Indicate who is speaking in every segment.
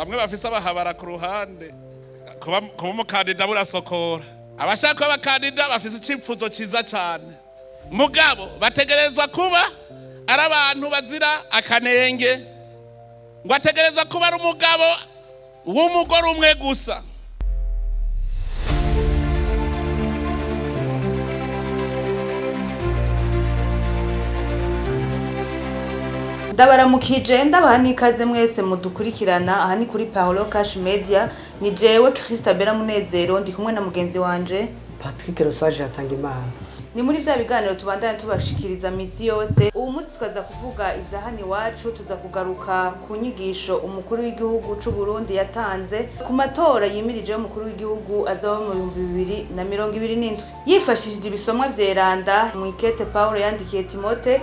Speaker 1: Bamwe bafise abahabara ku ruhande. Kuba umukandida burasokora. Abashaka kuba abakandida bafise icipfuzo ciza cane, mugabo bategerezwa kuba ari abantu bazira akanenge. Ngo ategerezwa kuba ari umugabo w'umugore umwe gusa.
Speaker 2: Ndabaramukije, ndabaha n'ikaze mwese mudukurikirana. Aha ni kuri Paolo Cash Media, ni jewe Christabella Munezero, ndi kumwe na mugenzi wanje
Speaker 3: Patrick Rosaje Hatangimana.
Speaker 2: Ni muri vya biganiro tubandanya tubashikiriza misi yose. Ubu munsi tukaza kuvuga ivya hano iwacu, tuza kugaruka ku nyigisho umukuru w'igihugu c'u Burundi yatanze ku matora yimirije y'umukuru w'igihugu azoba mu 2027, yifashishije ibisomwa vyeranda mu ikete Paulo yandikiye Timote,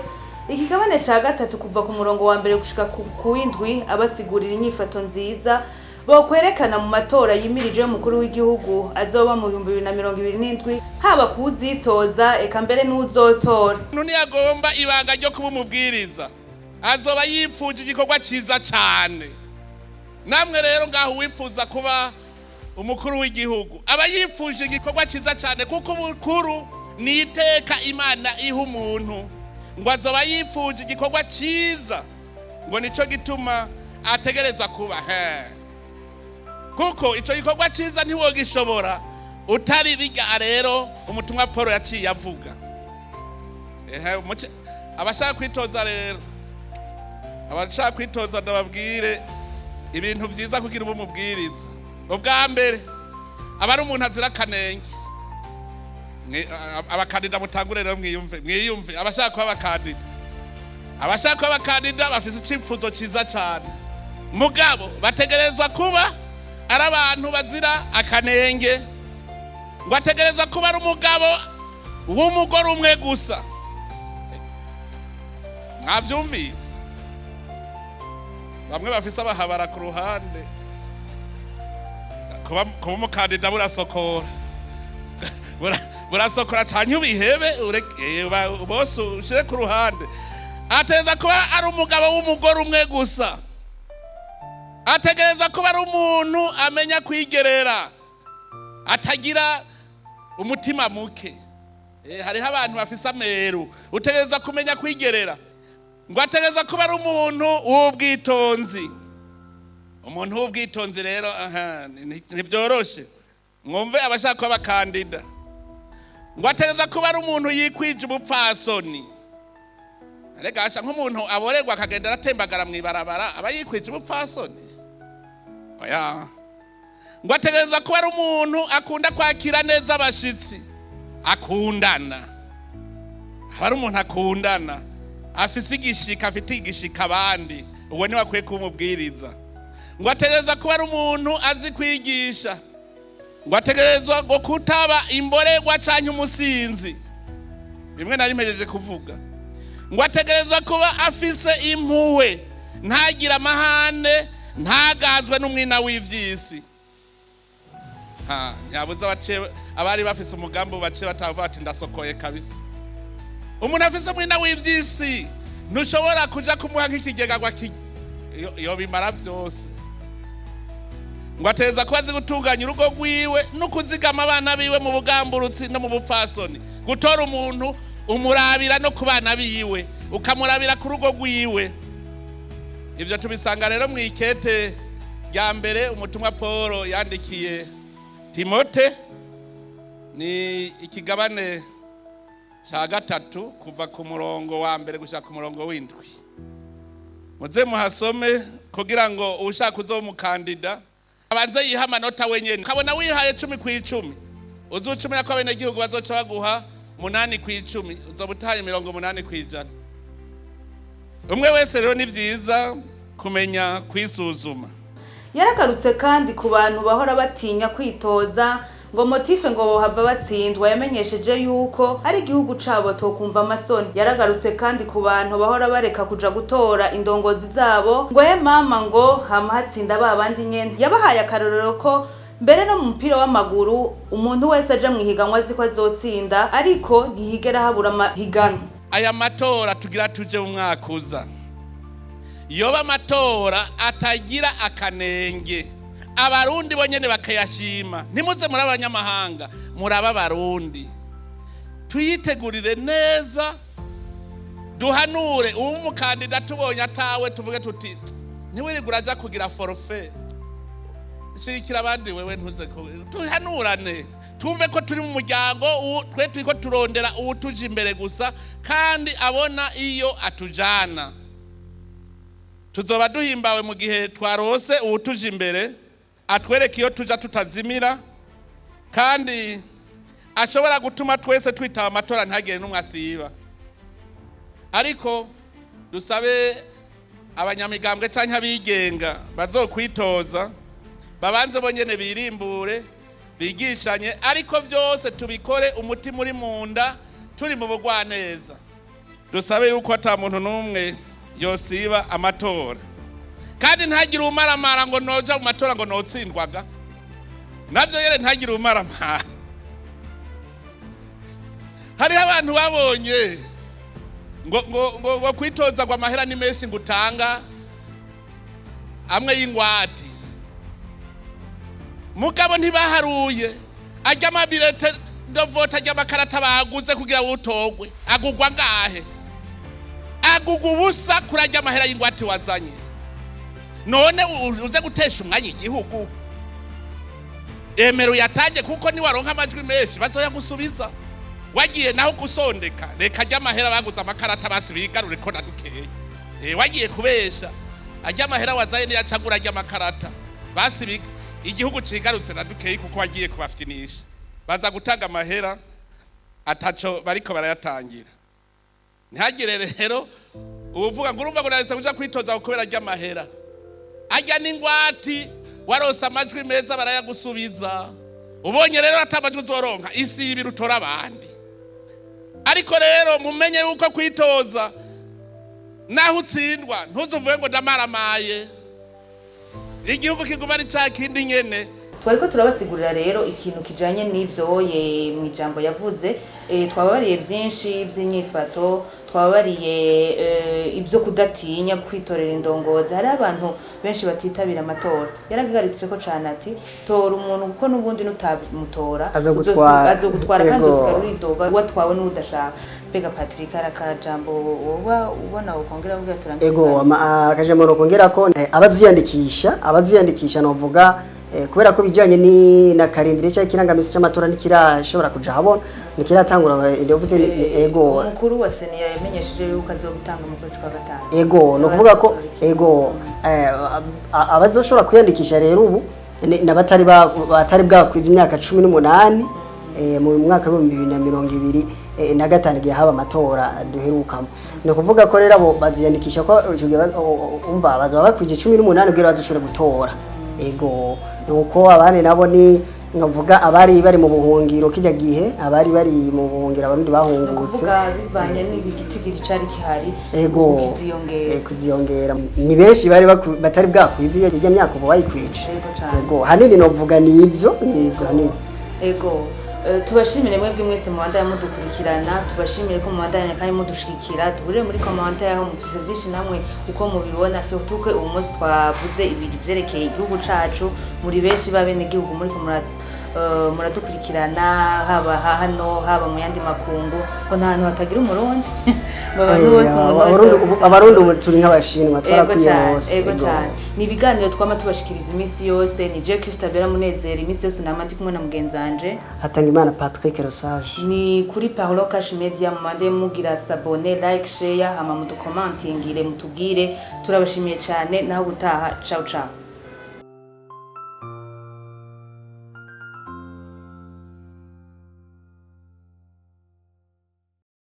Speaker 2: ikigabane ca gatatu, kuva ku murongo wa mbere gushika ku w'indwi, abasigurira inyifato nziza bokwerekana mu matora yimirije y'umukuru w'igihugu azoba mu 2027, haba kuwuzitoza eka mbere n'uzotora.
Speaker 1: Umuntu ntiyagomba ibanga ryo kuba umubwiriza, azoba yipfuje igikorwa ciza cane. Namwe rero ngaho, uwipfuza kuba umukuru w'igihugu aba yipfuje igikorwa ciza cane, kuko umukuru ni iteka Imana iha umuntu. Ngo azoba yipfuje igikorwa ciza, ngo nico gituma ategerezwa kuba he, kuko ico gikorwa ciza ntiwogishobora utari birya. Rero umutumwa Paul yaciye avuga. Ehe, abashaka kwitoza rero, abashaka kwitoza, ndababwire ibintu vyiza kugira ubu mubwiriza. Ubwa mbere, aba ari umuntu azira akanenge. Abakandida mutangure rero mwiyumve, mwiyumve. Abashaka kuba abakandida, abashaka kuba abakandida bafise icipfuzo ciza cane, mugabo bategerezwa kuba ari abantu bazira akanenge. Ngo ategerezwa kuba ari umugabo w'umugore umwe gusa. Mwavyumvise? Bamwe bafise abahabara ku ruhande. Kuba umukandida burasokora. Burasokora canke ubihebe, bose ushire ku ruhande. Ategereza kuba ari umugabo w'umugore umwe gusa. Ategereza kuba ari umuntu amenya kwigerera, atagira umutima muke. Hariho abantu bafise ameru. Utegereza kumenya kwigerera. Ngo ategereza kuba ari umuntu w'ubwitonzi. Umuntu w'ubwitonzi rero, aha ntibyoroshe. Mwumve, abashaka kuba abakandida, ngo ategereza kuba ari umuntu yikwije ubupfasoni. Arega asha, nk'umuntu aborerwa akagenda aratembagara mw'ibarabara, aba yikwije ubupfasoni? Oya. Ngo ategereza kuba ari umuntu akunda kwakira neza abashitsi, akundana, aba ari umuntu akundana, afise igishika, afite igishika abandi. Uwo niwe akwiye kumubwiriza. Ngo ategereza kuba ari umuntu azi kwigisha. Ngo ategerezwa ngo kutaba imborerwa canke umusinzi, bimwe nari mpejeje kuvuga. Ngo ategerezwa kuba afise impuhwe, ntagire amahane, ntagazwe n'umwina w'ivy'isi. Ha, ntiyabuze abari bafise umugambi baciye batavuga ati: "Ndasokoye kabisa." Umuntu afise umwina w'ivy'isi, ntushobora kuja kumuha nk'ikigega ngo yobimara vyose. Ngo ateza kuba azi gutunganya urugo rwiwe no kuzigama abana biwe mu bugamburutsi no mu bupfasoni. Gutora umuntu, umurabira no ku bana biwe, ukamurabira ku rugo rwiwe. Ivyo tubisanga rero mu ikete rya mbere umutumwa Paul yandikiye Timote, ni ikigabane ca gatatu, kuva ku murongo wa mbere gushika ku murongo w'indwi. Muze muhasome kugira ngo ushaka uzoba umukandida abanze yiha amanota wenyene. Ukabona wihaye 10/10, uzucumenya ko abenegihugu bazoca baguha 8/10, uzoba utahaye 80%. Umwe wese rero, ni vyiza kumenya kwisuzuma.
Speaker 2: Yaragarutse kandi ku bantu bahora batinya kwitoza, ngo motif ngo bohava batsindwa. Yamenyesheje yuko ari igihugu cabo tokumva amasoni. Yaragarutse kandi ku bantu bahora bareka kuja gutora indongozi zabo, ngo ye mama, ngo hama hatsinda ba bandi nyene. Yabahaye akarorero ko mbere no mu mupira w'amaguru umuntu wese aja mw'ihiganwa azi ko azotsinda, ariko ntihigera habura amahiganwa.
Speaker 1: Aya matora tugira tuje mu mwaka uza, Yoba amatora atagira akanenge, Abarundi bonyene bakayashima. Ntimuze muri abanyamahanga, muraba Abarundi. Tuyitegurire neza, duhanure ubu umukandida tubonye atawe, tuvuge tuti: "Ntiwirirwe uraja kugira forfait, shirikira abandi." Wewe ntuze tuhanurane, twumve ko turi mu muryango. Twe turiko turondera uwutuje imbere gusa kandi abona iyo atujana. Tuzoba duhimbawe mu gihe twarose uwutuje imbere, atwereka iyo tuja tutazimira, kandi ashobora gutuma twese twitaba amatora, ntagire n'umwe asiba. Ariko dusabe abanyamigambwe canke abigenga bazokwitoza babanze bonyene birimbure, bigishanye, ariko vyose tubikore umutima uri mu nda, turi mu bugwaneza. Dusabe yuko ata muntu n'umwe yosiba amatora, kandi ntagire umaramara ngo noja mu matora ngo notsindwaga. Navyo yere, ntagire umaramara. Hariho abantu babonye ngo kwitoza ngo amahera ni menshi, ngo utanga amwe y'ingwati, mugabo ntibaharuye ajya ama bulletins de vote, ajya amakarata baguze kugira utogwe, agugwa ngahe? Agugwa ubusa kuri ajya amahera y'ingwate wazanye. None uze gutesha umwanya igihugu? Emera uyatange, kuko niwaronka amajwi menshi bazoyagusubiza. Wagiye naho gusondeka, reka ajya amahera baguze amakarata basi bigarure ko na dukeya. Wagiye kubesha, ajya amahera wazaye niyacagura ajya amakarata basi igihugu cigarutse na dukeyi, kuko wagiye kubafyinisha. Baza gutanga amahera ataco bariko barayatangira. Ntihagire rero uvuga ngo urumva ngo naretse kuja kwitoza kubera ajya amahera. Ajya n'ingwati, warose amajwi meza barayagusubiza. Ubonye rero ata amajwi uzoronka, isi ibiri utora abandi. Ariko rero mumenye yuko kwitoza, naho utsindwa, ntuzuvuge ngo ndamaramaye. Igihugu kiguma ari ca kindi nyene.
Speaker 2: Twariko turabasigurira rero ikintu kijanye n'ivyo ye mu ijambo yavuze. Twababariye vyinshi vy'inyifato, twababariye ivyo kudatinya kwitorera indongozi. Hari abantu benshi batitabira amatora. Yaragarutse ko cane ati: "Tora umuntu, kuko n'ubundi nutamutora
Speaker 3: Azogutwara.
Speaker 2: Azogutwara kandi uzosigara uridoga watwawe n'udashaka." Mbega Patrick, hari akajambo woba ubona wokongera kugira turangize?
Speaker 3: Ego, akajambo nokongera ko abaziyandikisha novuga kubera ko bijanye ni na calendrier cyangwa ikirangamisi cy'amatora ntikirashobora kuja habona, ntikiratangura, ndavuze ego.
Speaker 2: Umukuru wa CENI yamenyesheje yuko azogitanga mu kwezi kwa gatanu.
Speaker 3: Ego, no kuvuga ko ego, abazoshobora kwiyandikisha rero ubu n'abatari batari bwakwiza imyaka 18 mu mwaka w'2025 igihe haba amatora duherukamo. Ni ukuvuga ko rero abo baziyandikisha ko ico gihe umva bazaba bakwije 18 kugira bazoshobore gutora. Ego, nuko abandi nabo ni nkavuga abari bari mu buhungiro kijya gihe, abari bari mu buhungiro, Abarundi
Speaker 2: Ni
Speaker 3: bahungutse.
Speaker 2: ukuvuga bivanye n'igitigiri cari gihari,
Speaker 3: Ego.
Speaker 2: kiziyongera.
Speaker 3: Kuziyongera ni benshi bari batari bwakwize iyo ijya myaka, ubu bayikwije.
Speaker 2: Ego cane.
Speaker 3: Ego, hanini novuga nivyo hanini.
Speaker 2: Ego. Tubashimire mwebwe mwese mubandanya mudukurikirana, tubashimire ko mubandanya kandi mudushigikira. Duhurire muri commentaire aho mufise byinshi namwe uko mubibona, surtout ko ubu munsi twavuze ibintu vyerekeye igihugu cacu. Muri benshi b'abenegihugu muri ko muradukurikirana, haba hano, haba mu yandi makungu, ngo nta hantu hatagira Umurundi, ngo abantu bose, umuntu wese arafise.
Speaker 3: Abarundi ubu turi nk'Abashinwa,
Speaker 2: Ego
Speaker 3: twarakwiye
Speaker 2: cane,
Speaker 3: hose.
Speaker 2: ego cane. Ni ibiganiro twama tubashikiriza iminsi yose. Ni je Christabella Munezero, iminsi yose nama ndi kumwe na mugenzi wanje
Speaker 3: Hatangimana Patrick Rosage.
Speaker 2: Ni kuri Parlo Cash Media. Mumande mugira s'abonner, like, share, hama mudukomantingire, mutubwire. Turabashimiye cyane, naho gutaha. Ciao ciao.